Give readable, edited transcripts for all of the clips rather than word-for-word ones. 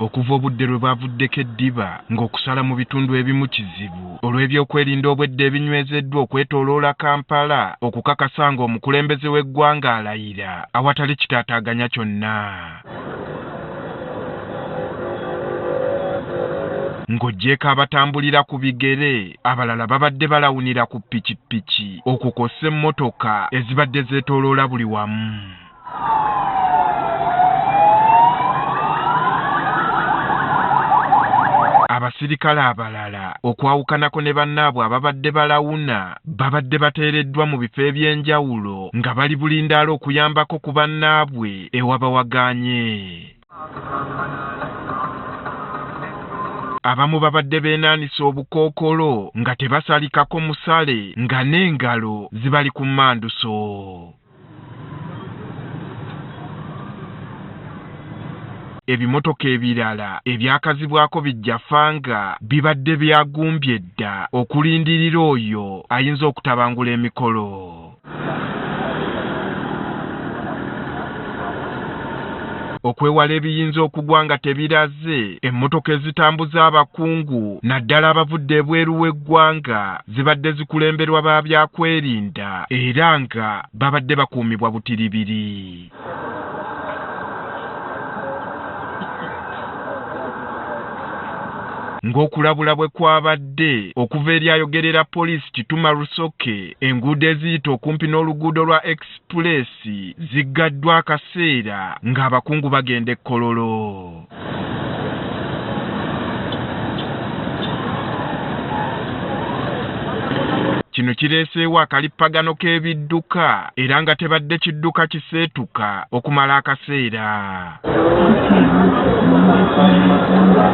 Okuva obudde lwe bwavuddeko eddiba ng'okusala mu bitundu ebimu kizibu olw'ebyokwerinda obwedda ebinywezeddwa okwetooloola Kampala okukakasa ng'omukulembeze w'eggwanga alayira awatali kitaataaganya kyonna. Ng'oggyeeko abatambulira ku bigere, abalala babadde balawunira ku pikipiki okwo kw'ossa emmotoka ezibadde zeetooloola buli wamu. Abasirikale abalala okwawukanako ne bannaabwe ababadde balawuna babadde bateereddwa mu bifo eby'enjawulo nga bali bulindaala okuyambako ku bannaabwe ewabawagaanye. Abamu babadde beenaanise obukookolo nga tebasalikako musale nga n'engalo zibali ku mmanduso. Ebimotoka ebirala ebyakazibwako bi Jafanga bibadde byagumbye dda okulindirira oyo ayinza okutabangula emikolo. Okwewala ebiyinza okugwa nga tebiraze, emmotoka ezitambuza abakungu naddala abavudde ebweru w'eggwanga zibadde zikulemberwa ba byakwerinda era nga babadde bakuumibwa butiribiri. Ng'okulabula bwe kwabadde okuva eri ayogerera poliisi Kituma Rusoke, enguudo eziyita okumpi n'oluguudo lwa Express ziggaddwa akaseera ng'abakungu bagenda e Kololo. Kino kireeseewo akalippagano k'ebidduka era nga tebadde kidduka kiseetuka okumala akaseera.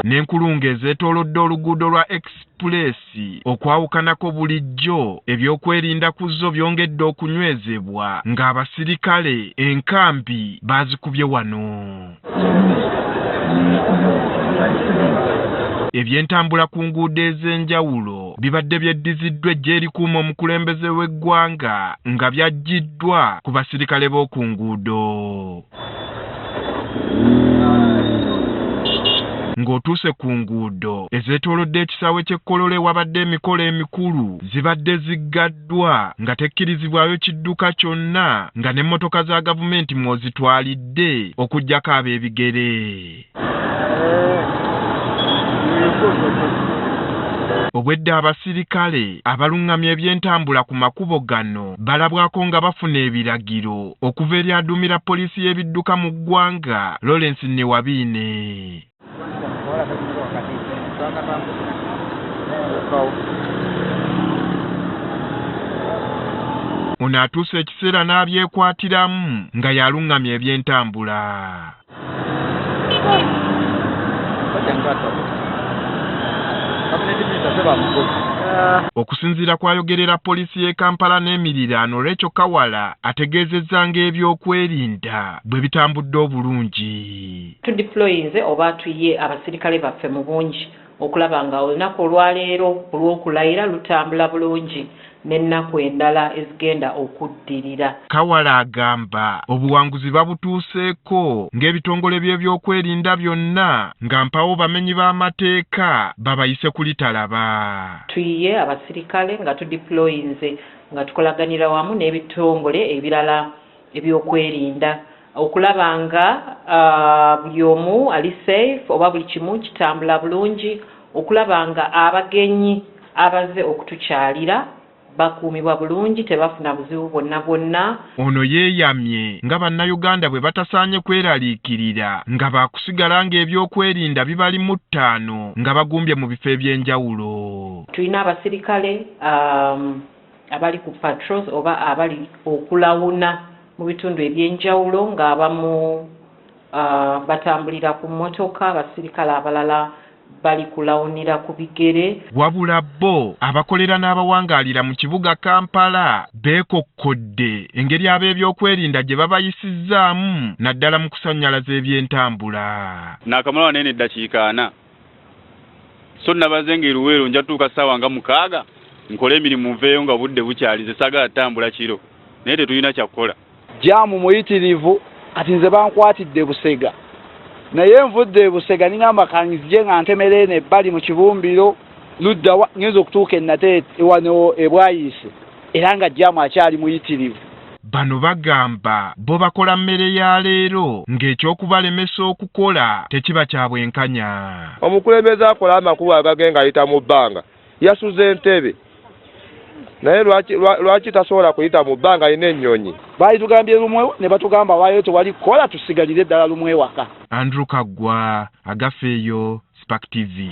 N'enkulungo ezeetoolodde oluguudo lwa Express okwawukanako bulijjo ebyokwerinda ku zo byongedde okunywezebwa ng'abasirikale enkambi baazikubye wano. Ebyentambula ku nguudo ez'enjawulo bibadde byeddiziddwa eggye erikuuma omukulembeze w'eggwanga nga byaggyiddwa ku basirikale b'oku nguudo. Ng'otuuse ku nguudo ezeetoolodde ekisaawe ky'e Kololo ewabadde emikolo emikulu zibadde ziggaddwa nga tekkirizibwayo kidduka kyonna nga n'emmotoka za gavumenti mw'ozitwalidde okuggyako ab'ebigere. Obwedda abasirikale abalung'amya ebyentambula ku makubo gano balabwako nga bafuna ebiragiro okuva eri aduumira poliisi y'ebidduka mu ggwanga Lawrence Niwabiine. Ono atuuse ekiseera n'abyekwatiramu nga y'alung'amya ebyentambula. Okusinziira kw'ayogerera poliisi y'e Kampala n'emiriraano Rachel Kawala ategeezezza ng'ebyokwerinda bwe bitambudde obulungi. Tudiployinze oba tuyiye abasirikale baffe mu bungi okulaba nga olunaku olwaleero olw'okulayira lutambula bulungi n'ennaku endala ezigenda okuddirira. Kawala agamba obuwanguzi babutuuseeko ng'ebitongole by'ebyokwerinda byonna nga mpawo bamenyi b'amateeka babayise kulitalaba. Tuyiye abasirikale nga tudiployinze nga tukolaganira wamu n'ebitongole ebirala ebyokwerinda okulaba nga buli omu ali safe oba buli kimu kitambula bulungi, okulaba nga abagenyi abaze okutukyalira bakuumibwa bulungi tebafuna buzibu bwonna bwonna. Ono yeeyamye nga Bannayuganda bwe batasaanye kweraliikirira nga baakusigala ng'ebyokwerinda bibali mu ttaano nga bagumbye mu bifo eby'enjawulo. Tulina abasirikale abali ku patrols oba abali okulawuna mu bitundu eby'enjawulo ng'abamu batambulira ku mmotoka, abasirikale abalala bali kulawunira ku bigere. Wabula bo abakolera n'abawangaalira mu kibuga Kampala beekokkodde engeri ab'ebyokwerinda gye babayisizzaamu naddala mu kusannyalaza ebyentambula. Naakamala wano eno eddakiika ana so nabaze nga e Luweero nja tuuka ssaawa nga 6 nkole emirimu nveeyo nga budde bukyali, nze saagala ttambula kiro naye tetulina kya kukola. Jaamu muyitirivu kati nze bankwatidde Busega. Naye nvudde e Busega ningamba kanzije nga ntemera eno ebbali mu kibumbiro luddawa ngenza okutuuka e Nateete wano e Bwayiise era nga jjaamu akyali muyitirivu. Bano bagamba bo bakola mmere ya leero ng'ekyokubalemesa okukola tekiba kya bwenkanya. Omukulembeze akola amakubo agage ng'ayita mu bbanga yasuze Entebbe naye lwaki tasobola kuyita mu bbanga alina ennyonyi. Baali tugambye lumu ne batugamba waayo tewali kukola tusigalire ddala lumu ewaka. Andrew Kaggwa, Agafeeyo, Spark TV.